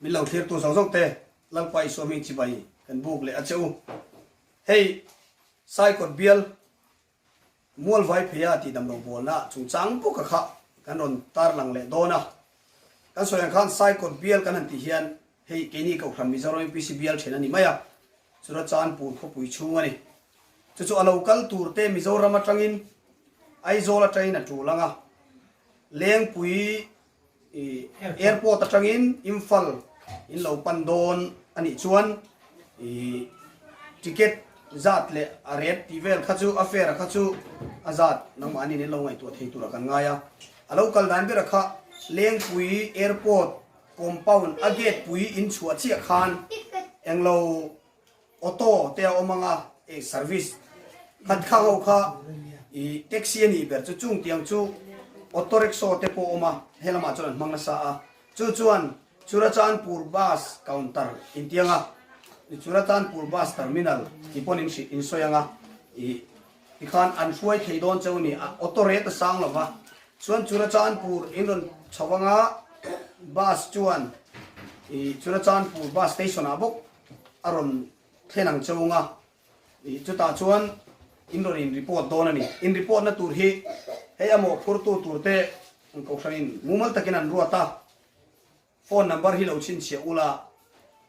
Min lo thlirtu zawng zawng te Lalpa Isua hming chibai kan buk leh a che u. Hei Saikawt bial Mualvai pheia tih damlo bawlna chungchang bawka kha kan rawn tarlang leh dawn a. Kan sawi ang khan Saikawt bial kan han tih hian hei keini Kohhran Mizoram UPC bial then a ni mai a, Churachandpur khawpui chhung a ni. Chu chu a lo kal tur te Mizoram atangin Aizawl atangin a tul ang a, Lengpui I airport atangin Imphal in lo pan dawn a nih chuan i ticket zat leh a rate tih vel kha chu a fare kha chu a zat nangmahniin in lo ngaihtuah thei tura kan ngai a. A lo kal dan bera kha Lengpui airport compound a gate pui in chhuah chiah khan englo Auto te a awm ang a, eng service khat kha ho kha i taxi a nih ber chu chung tiang chu auto rickshaw te pawh a awm a, he lamah chuan an hmang nasa a, chu chuan Churachandpur bus counter intiang a, Churachandpur bus terminal tih pawn in hrih in sawi ang a, i tikhan an hruai thei dawn cheu a ni, a auto rate a sang lo va, chuan Churachandpur in rawn chho ang a, bus chuan i Churachandpur bus station ah bawk a rawn thlen ang cheu nga ih chutah chuan in rawn in report dawn a ni. In report na tur hi hei a mawhphurtu tur te kohhran in mumal takin an ruat a, phone number hi lo chhinchhiah ula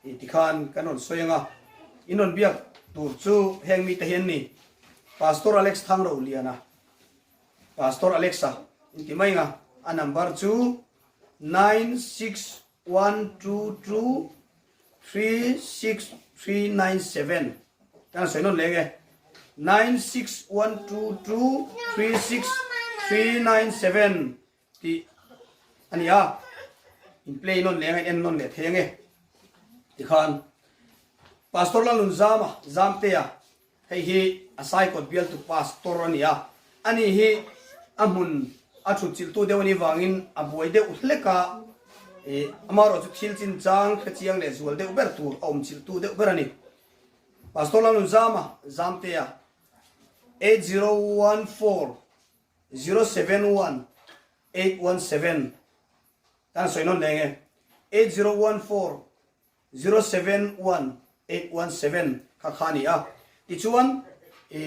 ih tikhan kan rawn sawi anga in rawn biak tur chu heng mite hi an ni, Pastor Alex Thangroliana, Pastor Alexa in ti mai nga a number chu 96 12236397 Kan sawi nawn leng e 9612236397 tih a ni a, in play nawn leng a en nawn leh thei ange tikhan Pastor Lalnunzama Zamtea Hei hi a Saikawt bialtu pastor a ni a, ani hi a hmun a thutchilhtu deuh a nih vangin a buai deuh hlek a, ih amaherawh chu thil chinchang hrechiang leh zual deuh ber tur a awmchilhtu deuh ber a ni. Pastor Lalnunzama Zamtea, 8014 071 817 Kan sawi nawn leng e, 8014 071817 kha kha a ni a. Tichuan, i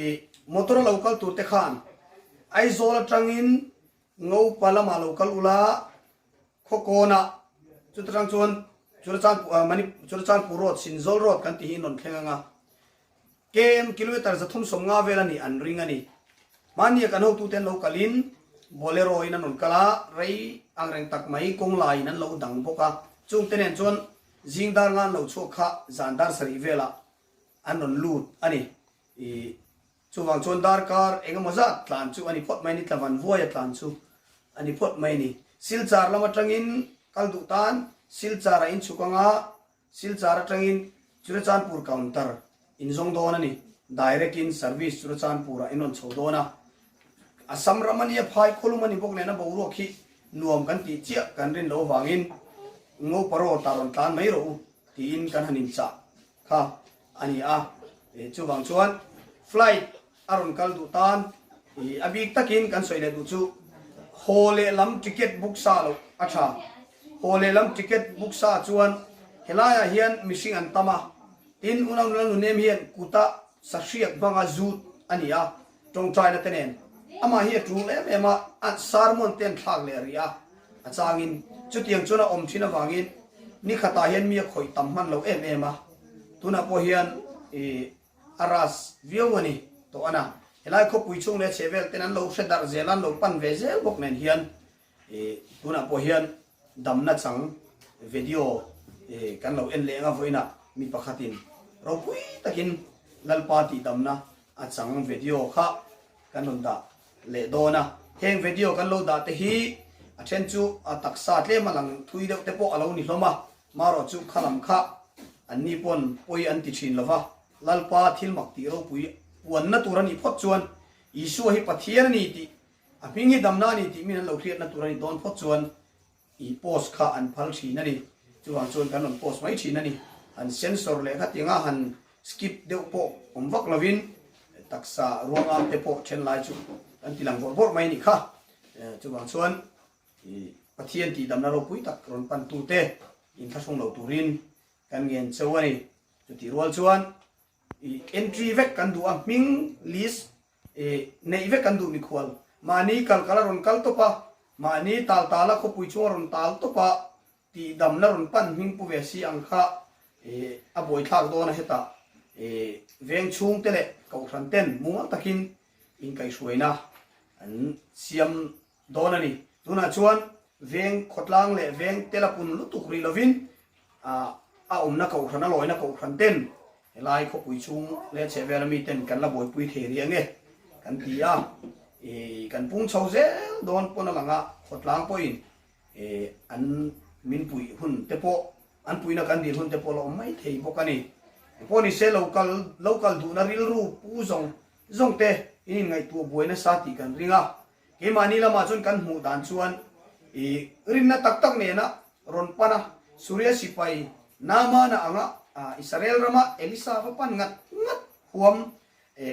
motor a lo kal tur te khan Aizawl atangin Ngopa lamah lo kal ula, Khawkawnah chuta tang chuan Churachandpur Road, Sinzawl Road kan tih hi in rawn thleng ang a. KM kilometer 350 vel a nih an ring a ni. Hmania kan hotute an lo kalin Bolero in an rawn kal a, rei ang reng tak mai kawng laiin an lo dang bawk a. Chungte nen chuan zing dar nga an lo chhuak kha zan dar sarih velah an rawn lut a ni. I chuvang chuan darkar eng emaw zat tlan chu a ni phawt mai a ni, tlavan vuaia tlan chu a ni phawt mai a ni. Silchar lam atangin kal duh tan Silchar a inchhuk anga Silchar atangin Churachandpur counter in zawng dawn a ni. Direct in service Churachandpur ah in rawn chho dawn a. Assam ram a nia, phai khawlum a ni bawk nen a boruak hi nuam kan tih chiah kan rin loh avangin Ngopa road ah rawn tlan mai rawh u tiin kan han inchah kha a ni a. Chuvang chuan flight a rawn kal duh tan i a bik takin kan sawi leh duh chu haw leh lam ticket book sa loh a tha. Haw leh lam ticket book sa chuan helaiah hian mihring an tam a, tin unau nula nunem hian kuta sahriak hmanga zut a ni a, tawngtaina te nen amah hi a tul em em a, a sermon te an thlak leh rih a, a changin chutiang chuan a awm thin avangin nikhatah hian mi a khawih tam hman lo em em a, tunah pawh hian i A ras viau a ni tawh a na. Helai khawpui chhung leh chhehvel ten an lo hre darh zel a, an lo pan ve zel bawk nen hian ih tunah pawh hian damna chang video ih kan lo en leh ang a vawiinah mi pakhatin ropui takin Lalpa tih damna a chang video kha kan rawn dah leh dawn a. Heng video kan lo dah te hi a then chu a taksa tlem a lang thui deuh te pawh a lo ni hlawm a. Marawh chu kha lam kha anni pawn pawi an ti thin lova, Lalpa thil mak tih ropui puanna tur a nih phawt chuan Isua hi Pathian a ni tih, a hming hi damna a ni tih min an lo hriatna tur a nih dawn phawt chuan i post kha an phal thin a ni. Chuvang chuan kan rawn post mai thin a ni. Han censor leh khatianga han skip deuh pawh awm vak lovin taksa ruangam te pawh then lai chu kan ti lang bawrh bawrh mai a nih kha. Chuvang chuan I Pathian tihdamna ropui tak rawn pantute. inthlahrung lo turin kan ngen cheu a ni. Chutih rual chuan i entry vek kan duh a, hming list neih vek kan duh mikhual. Mahni kal kal a rawn kal tawp a, mahni tal tal a khawpui chung a rawn tal tawp a, tihdamna rawn pan hming pu ve si ang kha a buaithlak dawn a hetah veng chhungte leh kohhran ten mumal takin inkaihhruaina an siam dawn a ni. Tunah chuan veng khawtlang leh veng tel a pun lutuk rih lovin a awmna kohhran, a lawina kohhran ten helai khawpui chhung leh chhehvel ami ten kan la buaipui thei rih ange kan ti a. Kan pung chho zel dawn pawn a lang a, khawtlang pawhin an min puih hun te pawh, an puihna kan dil hun te pawh la awm mai thei bawk a ni. Engpawh ni se lo kal lo kal duhna rilru pu zawng zawng te in inngaihtuah buai nasa tih kan ring a. Keimahni lamah chuan kan hmuh dan chuan i rinna tak tak nena rawn pan a, Suria sipai Naamana anga Israel rama Elisa va pan ngat ngat huam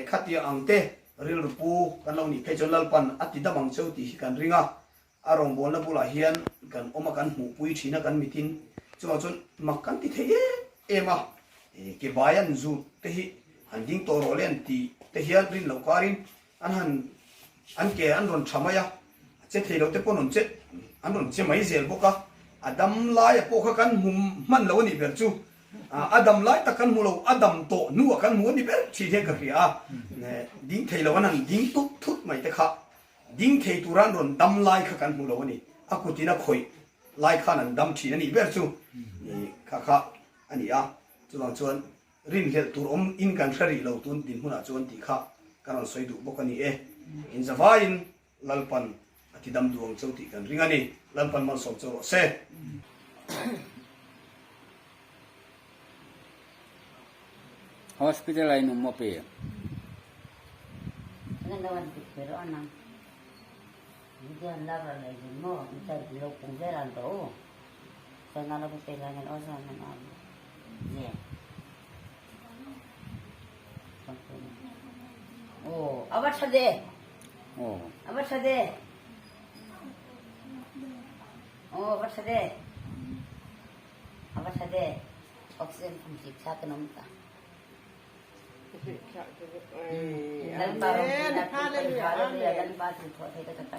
khatia ang te rilru pu kan lo nih phei chuan Lalpan a ti dam ang cheu tih hi kan ring a. A rawngbawlna bulah hian kan awm a, kan hmuhpui thin a, kan mitin chuvang chuan mak kan ti thei em em a, ke bai an zut te hi han ding tawh rawh le an tih te hian rin loh karin an han an ke an rawn tha mai a, a che thei lo te pawh an rawn che an rawn che mai zel bawk a, a dam laia pawh kha kan hmu hman lo a nih ber chu, a dam lai tak kan hmu lo, a dam tawh hnuah kan hmu a ni ber thin hian ka hria a, ding thei lo an han ding tut thut mai te kha. Ding thei tura an rawn dam lai kha kan hmu lo a ni. A kutin a khawih lai khan an dam thin a nih ber chu kha kha a ni a. Chuvang chuan rinhlelh tur awm in kan hre rih lo tun dinhmunah chuan tih kha ka rawn sawi duh bawk a ni e. Inzavaiin Lalpan a ti dam duh ang cheu tih kan ring a ni. Lalpan malsawm cheu rawh se. Hospital ah in um maw pi?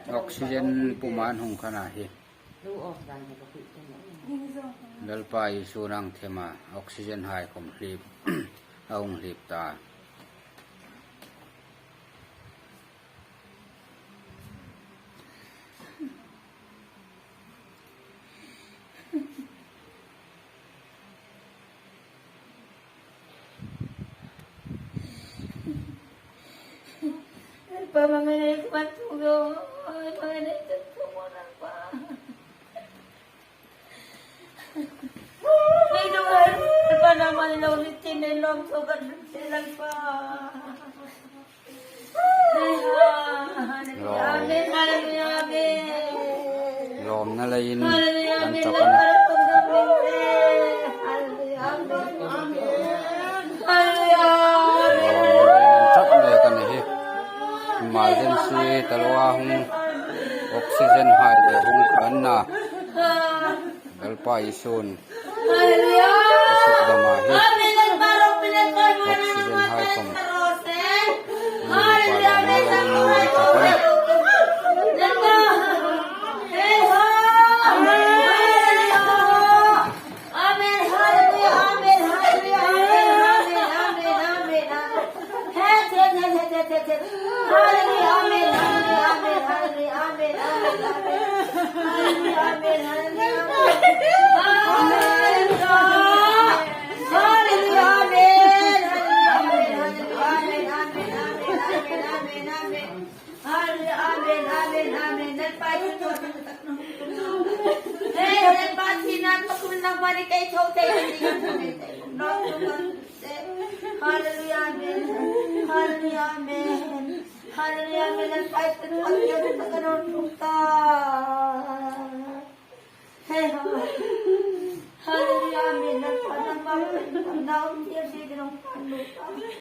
Oxygen puma an hung khan ah hi Lalpa Isu rang them a oxygen hai kawm hlip a hung hlip ta. Lawmna leiin an tap a ni. Lawmna leiin an tap mek a ni hi. Emergency talua hung oxygen hai leh hung kha an na. Lalpa Isu'n a suk dama hi oxygen hai khawm mi nupa lawmna leiin an tap a ni.